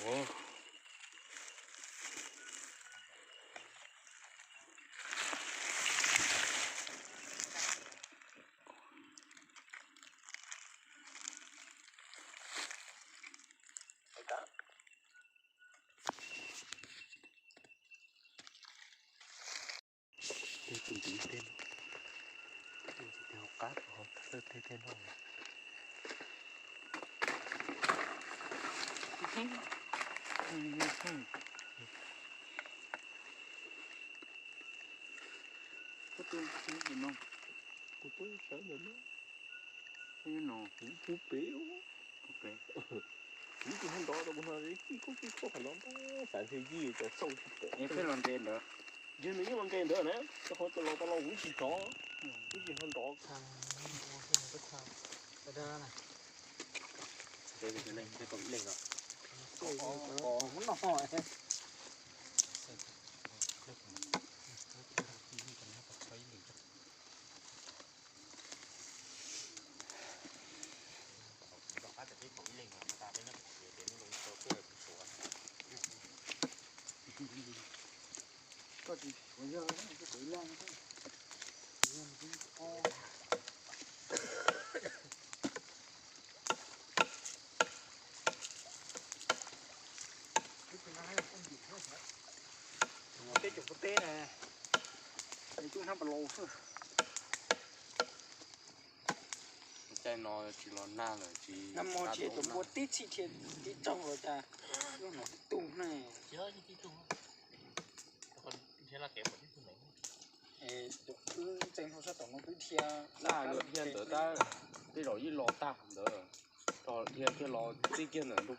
Tej tus ntxiv tej no, tus ntxiv tej hauv qab, hauv thawj tej tej no. Koj tus ntxiv no, kuv tuaj sawv ntawm no. Kuv pub pem, kuv tsis ho nrov rau kuv no, kij koj kij koj qhov no ntag, xav ntshe yij cov xauj tsis pom. Peb los nte ntawd. Yog nws yeej los nte ntawd na, rau qhov cov los tau los kuv tsis nrov, kuv tsis ho nrov. Teb cov kuv teb na, nws tub hnab pas laus xwb. Caij no tsis los nag lawm tsis, nag hmo tsis tau muaj tib txhij thiaj tib tsaug los cas, ub no tib tug ne. Wb ntxeev hauv sab tom no twb dhia, dhia ntawd tab, tej zaum yeej los tag ntawd, dhia kiag los txij kiag ntawm ntu